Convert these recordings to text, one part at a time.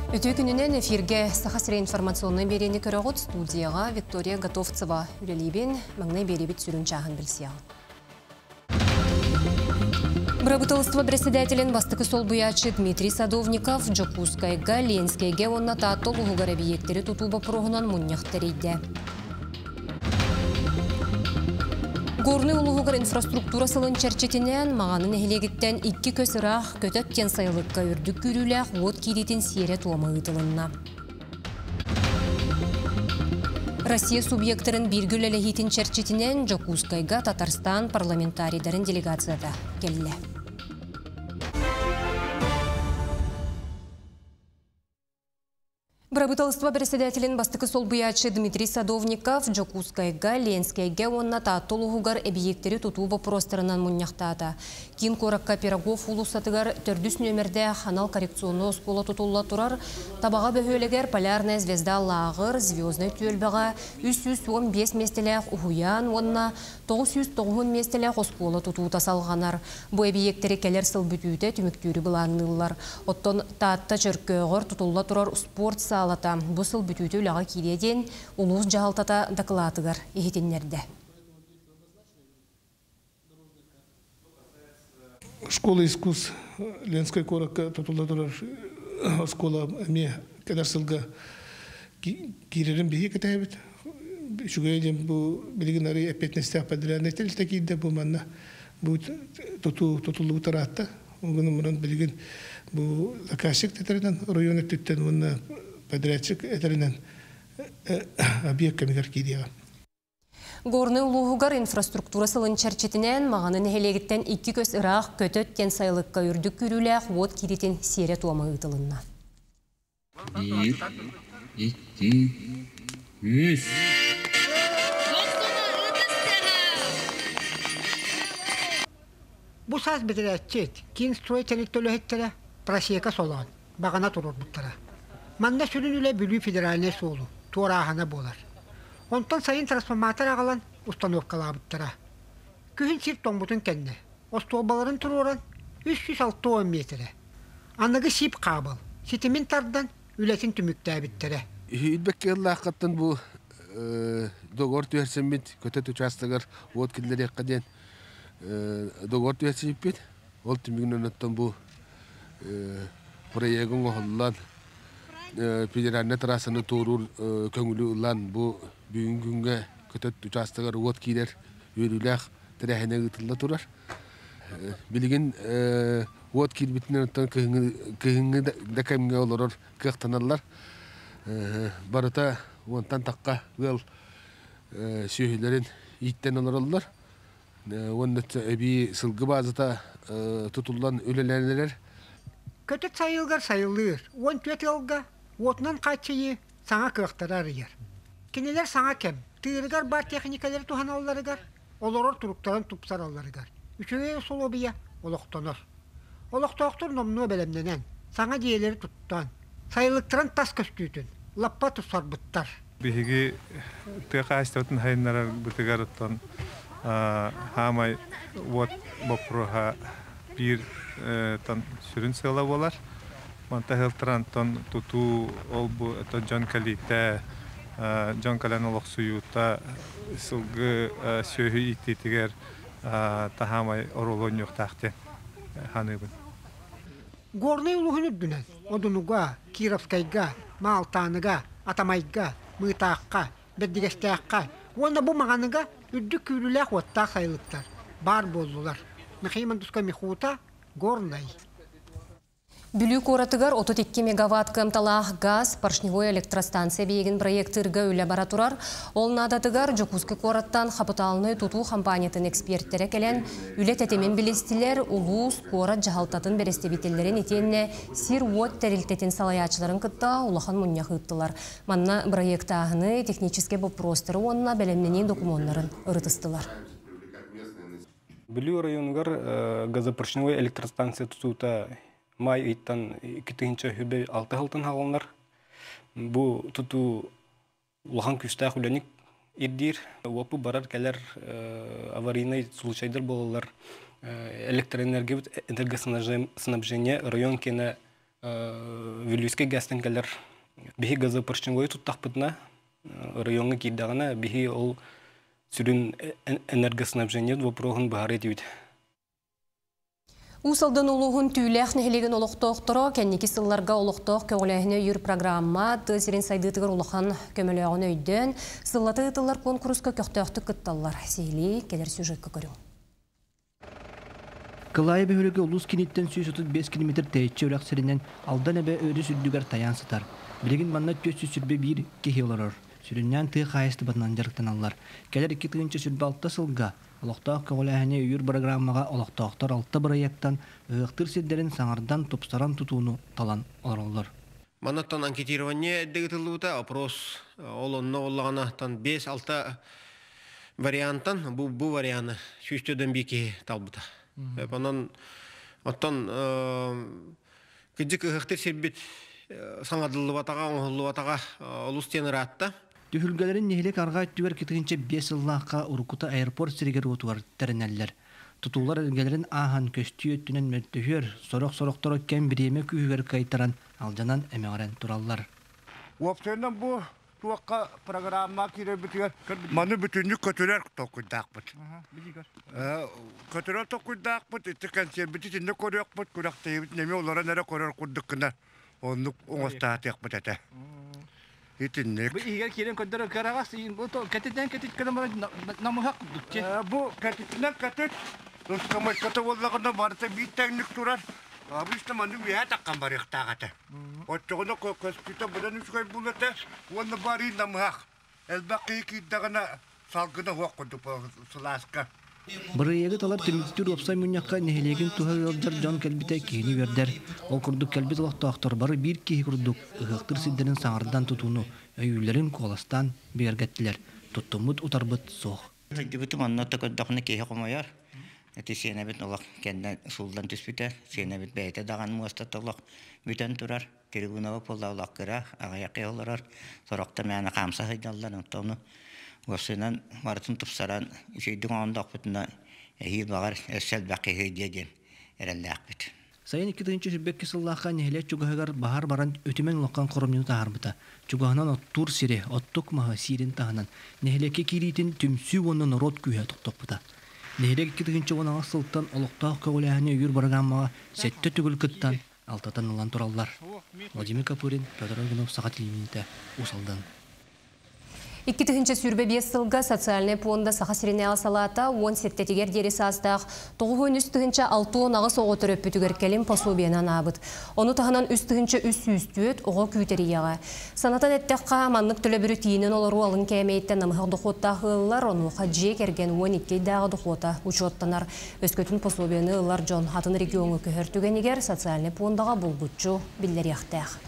Үтүө күнүнэн эфиргэ Саха сирэ информационнай биэриини көрөҕүт студияҕа Виктория Готовцева үлэлиибин. Маҥнай биэриибит сүрүн чааһын билсиэҕиҥ. Бырабыыталыстыба председателин бастакы солбуйааччы Дмитрий Садовников Дьокуускайга, Ленскэйгэ уонна Таатта улууһугар эбийиэктэри тутуу боппуруоһунан мунньах тэрийдэ. Горнай улууһугар инфраструктура сылын чэрчитинэн Маҕаны нэһилиэгиттэн икки көс ыраах Көтөт диэн сайылыкка үрдүк күүрүүлээх уот киириитин сиэрэ-туома ыытылынна. Россия субъектарын бииргэ үлэлэһиитин чэрчитинэн Дьокуускайга Татарстан парламентарийдарын делегацията кэллэ. Бырабыыталыстыба председателин бастакы солбуйааччы Дмитрий Садовников Дьокуускайга, Ленскэйгэ уонна Таатта улууһугар эбийиэктэри тутуу боппуруостарынан мунньахтаата. Киин куоракка Пирогов уулуссатыгар төрдүс нүөмэрдээх анал коррекционнай оскуола тутулла турар. Табаҕа бөһүөлэгэр Полярная звезда лааҕыр, Звезднай түөлбэҕэ 315 миэстэлээх уһуйаан уонна 990 миэстэлээх оскуола тутуута салҕанар. Бу эбийиэктэри кэлэр сыл бүтүүтэ түмүктүүрү былаанныыллар. Оттон Таатта Чөркөөҕөр тутулла турар спорт саалата бу сыл бүтүүтэ үлэҕэ киириэ диэн улуус дьаһалтата дакылаатыгар иһитиннэрдэ. Школа искусств Ленскай куоракка тутулла турар оскуола эмиэ кэлэр сылга киирэрин биһиги кэтэһэбит. Үчүгэй диэн бу билигин арый эппиэтинэстээх подряднай тэрилтэ киирдэ бу манна бу тутуу тутуллубут ыраатта. Ол гынан баран билигин бу заказчик этэринэн оройуон өттүттэн уонна подрядчик этэринэн объект кэмигэр киириэҕэ. Горнай улууһугар инфраструктура сылын чэрчитинэн Маҕаны нэһилиэгиттэн икки көс ыраах Көтөт диэн сайылыкка үрдүк күүрүүлээх уот киириитин сиэрэ-туома ыытылынна. Биир, икки, үс. Бу саас бэдэрээччит киин строй тэрилтэ үлэһиттэрэ просека солоон, баҕана туруорбуттара. Манна сүрүн үлэ Бүлүү федеральнай суолу туорааһына буолар. Онтон сайын трансформатор аҕалан установкалаабыттара. Күһүн сир тоҥмутун кэннэ остуолбаларын туруоран 360 миэтэрэ. Аныгы сип хаабыл ситимин тардан үлэтин түмүктээбиттэрэ. Иһийбэккэ ыллааххыттан бу договор түһэрсэммит көтөт учаастагар уот киллэриэххэ диэн договор түһэрсибиппит. Ол түмүгүнэн оттон бу проегын оҥоһуллан федеральнай трассаны туоруур көҥүлү ылан бу бүгүҥҥү күҥҥэ көтөт учаастагар уот киирэр үөрүүлээх тэрээһинэ ыытылла турар. Билигин уот киирбитинэн оттон кыһыҥҥы да кэмҥэ олорор кыахтаналлар. Барыта уонтан тахха ыал сүөһүлэрин ииттэн олороллор. Уонна эбии сылгы баазата тутуллан үлэлээн эрэр. Көтүт сайылыгар сайылыыр, 14 ыалга уотунан хааччыйыы саҥа кыахтары арыйар. Кинилэр саҥа кэм, тыырыгар баар техникалары туһаналларыгар, олорор туруктарын тупсаралларыгар үчүгэй усулуобуйа олохтонор. Олохтоохтор номнуо бэлэмнэнэн, саҥа дьиэлэри туттан, сайылыктарын тас көстүүтүн лаппа тупсарбыттар. Биһиги тыа хаһаайыстыбатын сайыннарарбытыгар оттон хаамай уот боппуруоһа биир сүрүн сыала буолар. Мантан сылтаан тутуу ол-бу дьон кэлиитэ, дьон кэлэн олохсуйуута сылгы сүөһү ииттиитигэр таһаамай оруолу оонньуохтаах диэн саныыбын. Горнай улууһун үрдүнэн Одунуга, Кировскайга, Маалтааныга, Атамайга, Мыытаахха, Бэрдигэстээххэ уонна бу Маҕаныга үрдүк күүрүүлээх уоттаах сайылыктар баар буоллулар. Михаил Мандуска Михута, Горнай. Бүлүү куоратыгар 32 мегаватт кыамталаах газ поршневой электростанция биэгин проектыырга үлэ бара турар. Ол наадатыгар Дьокуускай куораттан хапытаалынай тутуу хампаанньатын эксперттэрэ кэлэн үлэ тэтимин билистилэр, улуус, куорат дьаһалтатын бэрэстэбиитэллэрин итиэннэ сир-уот тэрилтэтин салайааччыларын кытта улахан мунньах ыыттылар. Манна бырайыактааһыны, техническэй боппуруостары уонна бэлэмнэнии докумуоннарын ырытыстылар. Бүлүү оройуонугар газопоршневой электростанция тутуута май ыйтан 2006 сылтан хааланар. Бу тутуу улахан күүстээх үлэни ирдиир. Уопу барар-кэлэр аварийнай случайдар буолаллар. Электроэнергия энергоснабжение район киэнэ Вилюйскай ГЭСтэн кэлэр. Биһи газопоршневой туттахпытына, райоҥҥа киирдэҕинэ, биһи ол сүрүн энергоснабжение вопроһун быһаарыы этибит. Уус Алдан улууһун Түүлээх нэһилиэгин олохтоохторо кэнники сылларга олохтоох көҕүлээһини өйүүр программа тыа сирин сайдыытыгар улахан көмөлөөҕүн өйдөөн, сыллата ыытыллар куонкуруска көхтөөхтүк кытталлар. Сиһилии кэлэр сюжекка көрүҥ. Кылаайы бөһүөлэгэ улуус киниттэн 135 километр тэйиччи үрэх сиринэн Алдан эбэ өрүс үрдүгэр тайаан сытар. Билигин манна 421 киһи олорор. Сүрүннээн тыа хаһаайыстыбатынан дьарыктаналлар. Кэлэр 2026 сылга олохтоох көҕүлээһини өйүүр бырагырааммаҕа олохтоохтор алта бырайыактан ыһыахтыыр сирдэрин саҥардан, тупсаран тутууну талан олороллор. Манаттан анкетирование эрдэ ыытыллыбыта, опрос ол онно оллаҕына тан 5-6 вариантан бу варианы 104 киһи талбыта. Онон оттон кыдьык ыһыахтыр сирбит саҥардыллыбатаҕа, оҥоһуллубатаҕа олус диэн ыраатта. Түһүлгэлэрин нэһилиэк арҕаа өттүгэр 2005 сыллаахха уруккута аэропорт сиригэр-уотугар тэринэллэр. Тутуулар эргэлэрин ааһан көстүү өттүнэн мөлтөһүөр, сорох-сорохторо кэм бириэмэ күүһүгэр кыайтаран, алдьанан эмэҕирэн тураллар. Уопсайынан бу туохха программа киирэрбитигэр маны бүтүннүү көтүрэр толкуйдаахпыт. Көтүрэр толкуйдаахпыт, ити кэнсиэрбит итиннэ көрүөхпүт, күрэхтэһиибит эмиэ олорон эрэ көрөр курдук гына оннук оҥостаатыахпыт этэ. Итинник. Бу иһигэр киирэн көрдөрөр кыараҕас бу кэтитинэн кэтит гынан баран намыһах курдук че. Бу кэтитинэн кэтит, ыскамайката буоллаҕына барыта биир тэҥник турар. Обычно маннык үөһэ таххан барыахтаах этэ. Оччоҕуна көстүүтэ быдан үчүгэй буолуо этэ уонна барыы намыһах. Элбэх киһи киирдэҕинэ салгына суох курдук сылааска. Бырайыагы талар түмүктүүр уопсай мунньахха нэһилиэгин туһа ыалдьар дьон кэлбитэ киһини үөрдэр. Ол курдук кэлбит олохтоохтор бары биир киһи курдук ыһыахтыыр сирдэрин саҥардан тутууну өйүүллэрин куоластаан бигэргэттилэр. Туттуммут утарбыт суох. Сылдьыбытым онно да көрдөхүнэ киһи хомойор. Ити сиэнэбит олох кэннэ сууллан түспүтэ. Сиэнэбит бэйэтэ даҕаны муостата олох бүтэн турар. Трибунаба буолла олох кыра, аҕыйах киһи олорор. Сорохтор мээнэ хаамса сылдьаллар. Оттон ону уопсайынан барытын тупсаран үчүгэйдик оҥордохпутуна эһиил баҕар өссө элбэх киһи диэ диэн эрэллээхпит. Сайын 2022 сыллаахха нэһилиэк чугаһыгар баһаар баран үтүмэн улахан хоромньуну таһаарбыта. Чугаһынан оттуур сири, оттук маһы сиирин таһынан, нэһилиэккэ киириитин түмсүү уонна норуот күүһэ тохтоппута. Нэһилиэк 2018 сылтан олохтоох көҕүлээһини өйүүр бырагырааммаҕа сэттэ төгүл кыттан, алтатан ылан тураллар. Владимир Копырин, Петр Аргунов, Саха телевидениетэ, Уус Алдан. 2025 сылга социальнай пуонда Саха сиринээҕи салаата 17-тигэр диэри саастаах 93 068 оҕо төрөппүтүгэр кэлим пособиены анаабыт. Ону таһынан 3304 оҕо күүтэр ийэҕэ. Санатан эттэххэ, маннык төлөбүрү тиийинэн олоруу алын кээмэйиттэн намыһах дохуоттаах ыаллар, онуоха дьиэ кэргэн 12 ыйдааҕы дохуота учуоттанар. Өскөтүн пособиены ылар дьон атын региоҥҥа көһөр түгэнигэр социальнай пуондаҕа булгуччу биллэриэхтээх.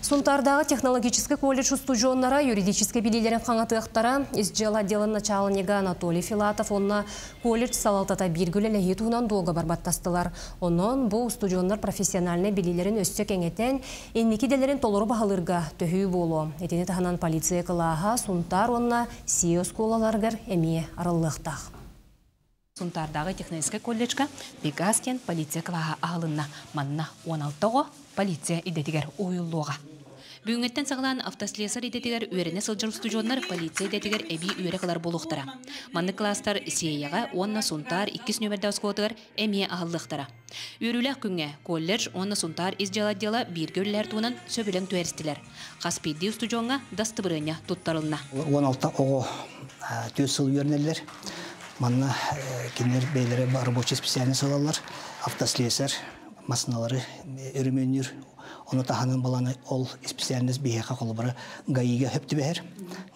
Сунтаардааҕы технологическай колледж устудьуоннара юридическай билиилэрин хаҥатыахтара. Ис дьыала отделын начаалынньыга Анатолий Филатов уонна колледж салалтата бииргэ үлэлэһии туһунан дуогабар баттастылар. Онон бу устудьуоннар профессиональнай билиилэрин өссө кэҥэтэн, инники идэлэрин толору баһылыырга төһүү буолуо. Итини таһынан полиция кылааһа Сунтаар уонна СИА оскуолаларыгар эмиэ арыллыахтаах. Сунтаардааҕы техническай колледжка Пегас диэн полиция кылааһа аһылынна. Манна 16 оҕо полиция идэтигэр уһуйуллуоҕа. Бүгүҥҥэттэн саҕалаан автослесарь идэтигэр үөрэнэ сылдьар устудьуоннар полиция идэтигэр эбии үөрэх ылар буолуохтара. Маннык кылаастар Сиэйэҕэ уонна Сунтаар иккис нүөмэрдээх оскуолатыгар эмиэ аһыллыахтара. Үөрүүлээх күҥҥэ колледж уонна Сунтаар ис дьыала отдела бииргэ үлэлэһэр туһунан сөбүлэҥ түһэристилэр. Хас биирдии устудьуоҥҥа дастыбырыанньа туттарылынна. 16 оҕо 4 сыл үөрэнэллэр. Манна кинилэр бэйэлэрэ рабочий специальность ылаллар. Автослесарь, массыыналары өрөмүөннүүр. Ону таһынан баланы ол специальность биһиэхэ холобура ГАИга сөп түбэһэр.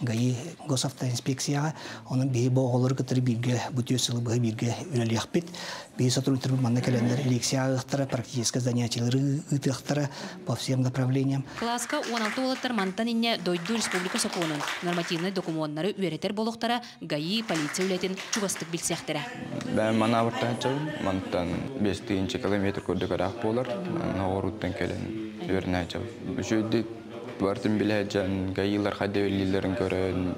ГАИ госавтоинспекцияҕа. Онон биһи бу оҕолору кытары бииргэ бу 4 сылы быһа бииргэ үлэлиэхпит. Биһи сотрудниктарбыт манна кэлэннэр лекция ааҕыахтара, практическое занятиелары ыытыахтара по всем направлениям. Кылааска 16 уолаттар мантан инньэ дойду республика сокуонун, нормативнай докумуоннары үөрэтэр буолуохтара, ГАИ, полиция үлэтин чугастык билсиэхтэрэ. Бэйэм манаабыттан мантан 5 километр курдук ыраах буолар. Оҕоруттан кэлэн үөрэнээччи. Үчүгэйдик бартын билээдьэн, ГАИлар хайда үлэлииллэрин көрөн,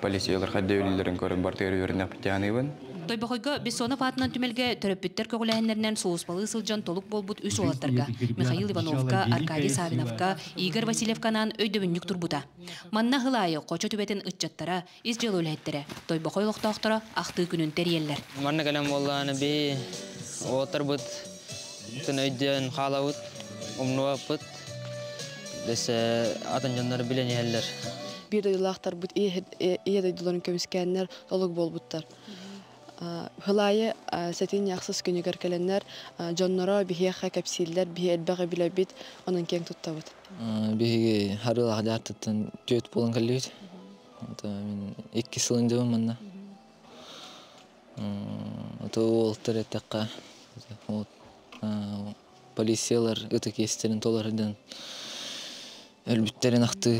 полициялар хайда үлэлииллэрин көрөн бартыгар үөрэнэхпит диэханыыбын. Тойбохойго Бессонов аатынан түмэлгэ төрөппүттэр көҕүлээһиннэринэн сулууспалыы сылдьан толук буолбут үс уолаттарга Михаил Ивановка, Аркадий Савиновка, Игорь Васильевка анаан өйдөбүнньүк турбута. Манна сыл аайы Хочо түбэтин ыччаттара, ис дьыала үлэһиттэрэ, Тойбохой олохтоохторо ахтыы күнүн тэрийэллэр. Манна кэлэн буоллаҕына биһи уолаттарбыт өйдөөн хаалабыт, умнубаппыт. Дэсэ атын дьоннор билэн иһэллэр. Биир дойдулаахтарбыт ийэ дойдуларын көмүскээннэр толук буолбуттар. Хылаайы сэтинньи ахсыс күнүгэр кэлэннэр дьонноро биһиэхэ кэпсииллэр, биһи элбэҕи билэбит, онон киэҥ туттабыт. Биһиги Харыылаах дьаартыттан түөрт буолан кэллибит. Мин икки сылын дьабын манна. Ото уолтар эттэххэ, полициялар ытык иэстэрин толордон өлбүттэрин ахтыы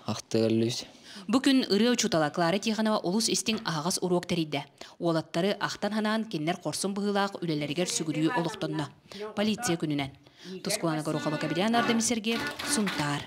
ахтыы өллүбүт. Бу күн ырыа учуутала Клара Тихонова олус истиҥ аһаҕас уруок тэрийдэ. Уолаттары ахтан-ханаан кинилэр хорсун быһыылаах үлэлэригэр сүгүрүйүү олохтонно. Полиция күнүнэн. Тускулана Горохова, Кабилян Ардами Сергеев, Сунтаар.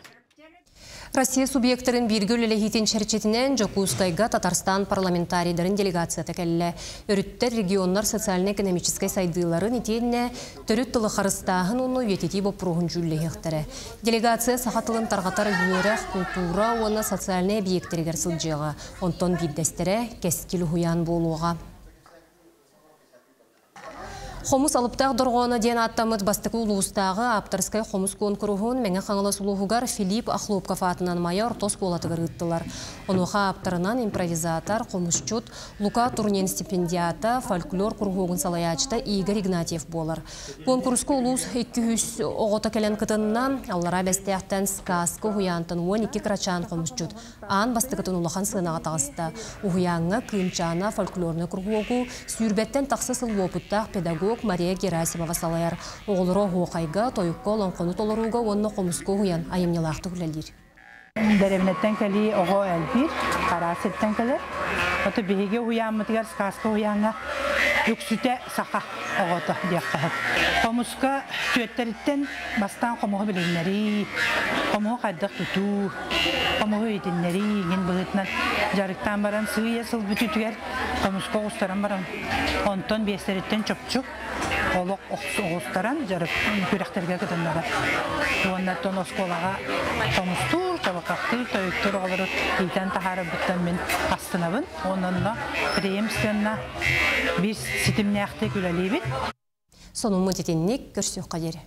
Россия субъектарын бииргэ үлэлэһиитин чэрчитинэн Дьокуускайга Татарстан парламентарийдарын делегацията кэллэ. Өрүттэр регионнар социально-экономическай сайдыыларын итиэннэ төрүт тылы харыстааһын уонна үйэтитии боппуруоһун дьүүллэһиэхтэрэ. Делегация саха тылын тарҕатар үөрэх, култуура уонна социальнай эбийиэктэригэр сылдьыаҕа. Онтон биирдэстэрэ Кэскил уһуйаан буолуоҕа. Хомус алыптаах дорҕооно диэн ааттаммыт бастакы улуустааҕы ааптарскай хомус куонкуруһун Мэҥэ Хаҥалас улууһугар Филипп Охлопков аатынан Майа орто оскуолатыгар ыыттылар. Онуоха ааптарынан импровизатор, хомусчут Лука Турнин стипендиата, фольклор куруһуогун салайааччыта Игорь Игнатьев буолар. Куонкуруска улуус 200 оҕото кэлэн кытынна. Аллараа Бэстээхтэн Сказка уһуйаантан 12 кырачаан хомусчут Аан бастакытын улахан сыанаҕа таҕыста. Уһуйааҥҥа Кыымчаана фольклорнай куруһуогу сүүрбэттэн тахса сыл уопуттаах педагог Мария Герасимова салайар. Оҕолоро оһуохайга, тойукка, олоҥхону толорууга уонна хомуска уһуйан айымньылаахтык үлэлиир. Дэриэбинэттэн кэлии оҕо элбиир, араас сиртэн кэлэр. Ото биһиги уһуйааммытыгар сказка уһуйааҥҥа үксүтэ саха оҕото диэххэ сөп. Хомуска түөттэриттэн бастаан хомуһу билиннэрии, хомуһу хайдах тутуу, хомуһу иһитиннэрии иҥин быһыытынан дьарыктаан баран сыыйа сыл бүтүүтүгэр хомуска оҕустаран баран онтон биэстэриттэн чопчу олох оҕустаран дьарык күрэхтэргэ кытыннарар. Уонна оттон оскуолаҕа хомустуур, чабырҕахтыыр, тойуктуур оҕолору иитэн таһаарарбыттан мин астынабын. Уонна онно преемственно биир ситимнээхтик үлэлиибит. Сонуммут итинник көрсүөххэ диэри.